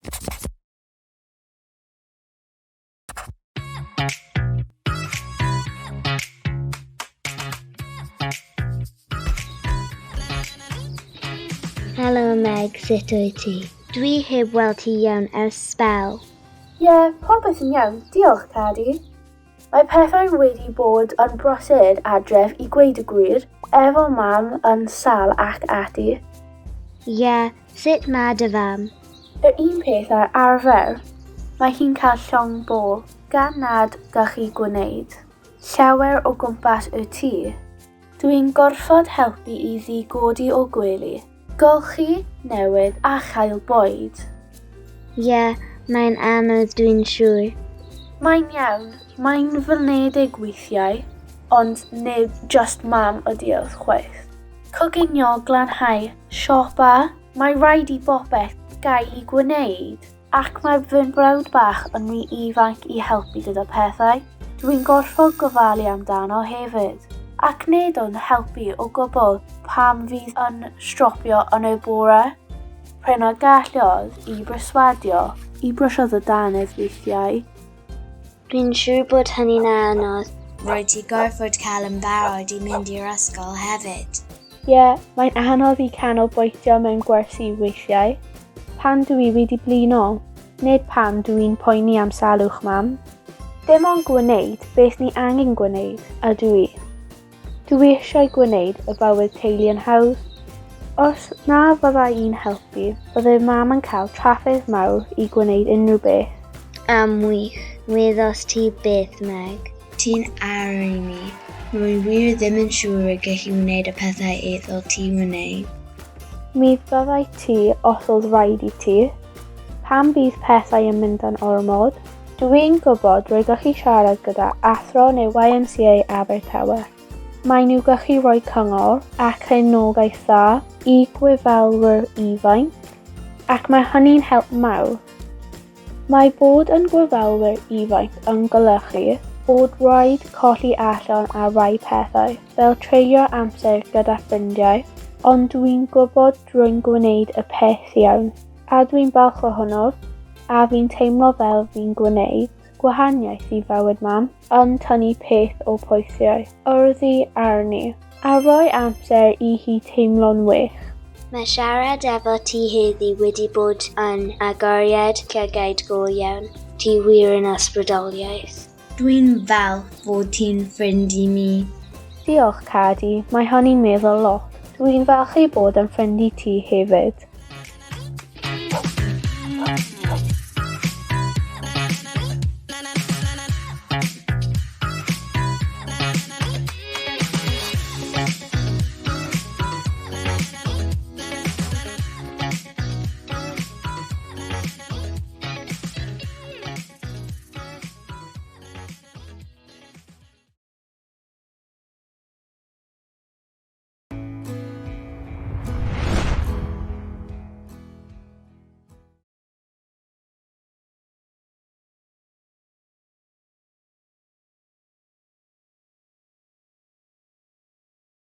Helo Meg, sut wyt ti? Dwi heb weld ti iawn ers sbel. Ie, yeah, popeth yn iawn. Diolch, Cadi. Mae pethau wedi bod yn brysur adref i gweud y gwir, efo mam yn sal ac ati. Ie, yeah, sut mae dy fam? Yr un peth â'r arfer. Mae hi'n cael llong bol, gan nad gallu gwneud llawer o gwmpas y tŷ. Dwi'n gorfod helpu iddi godi o gwely, golchi, newid a chael bwyd. Ie, yeah, mae'n anodd dwi'n siŵr. Mae'n iawn, mae'n flinedig weithiau, ond nid just mam ydi o chwaith. Coginio, glanhau, siopa, mae rhaid i bopeth gael ei gwneud, ac mae fy mrawd bach yn rhy ifanc i helpu gyda pethau. Dwi'n gorfod gofalu amdano hefyd, ac nid o'n helpu o gwbl pam fydd yn stropio yn y bore. Prin y gallodd i berswadio i brwsio y dannedd weithiau. Dwi'n siŵr bod hynny'n anodd. Rwyt ti gorfod cael yn barod i mynd i'r ysgol hefyd. Ie, yeah, mae'n anodd i canolbwyntio mewn gwersi weithiau. Pan dwi wedi blino, nid pan dwi'n poeni am salwch mam. Dim ond gwneud beth ni angen gwneud, ydw i. Dwi eisiau gwneud y bywyd teulu yn hawdd. Os na fydda i'n helpu, byddai mam yn cael trafferth mawr i gwneud unrhyw beth. Am wych, wyddos ti beth, Meg. Ti'n arw i mi. Rwy wir ddim yn siŵr y gallu wneud y pethau eithaf ti wneud. Mi fyddai ti os oedd rhaid i ti. Pan bydd pethau yn mynd yn ormod, dwi'n gwybod rwy gallu siarad gyda athro neu YMCA Abertawe. Mae nhw gallu rhoi cyngor a cefnogaeth dda i gofalwyr ifanc, ac mae hynny'n help mawr. Mae bod yn gofalwyr ifanc yn golygu bod rhaid colli allan ar rai pethau, fel treulio amser gyda ffrindiau, ond dwi'n gwybod rwy'n gwneud y peth iawn, a dwi'n balch ohono, a fi'n teimlo fel fi'n gwneud gwahaniaeth i fywyd mam, yn tynnu peth o pwysau oddi arni, a rhoi amser i hi teimlo'n wych. Mae siarad efo ti heddi wedi bod yn agoriad llygaid go iawn. Ti wir yn ysbrydoliaeth. Dwi'n falch fod ti'n ffrind i mi. Diolch, Cadi. Mae hynny'n meddwl lot. Dwi'n falch i bod yn ffrind i ti hefyd.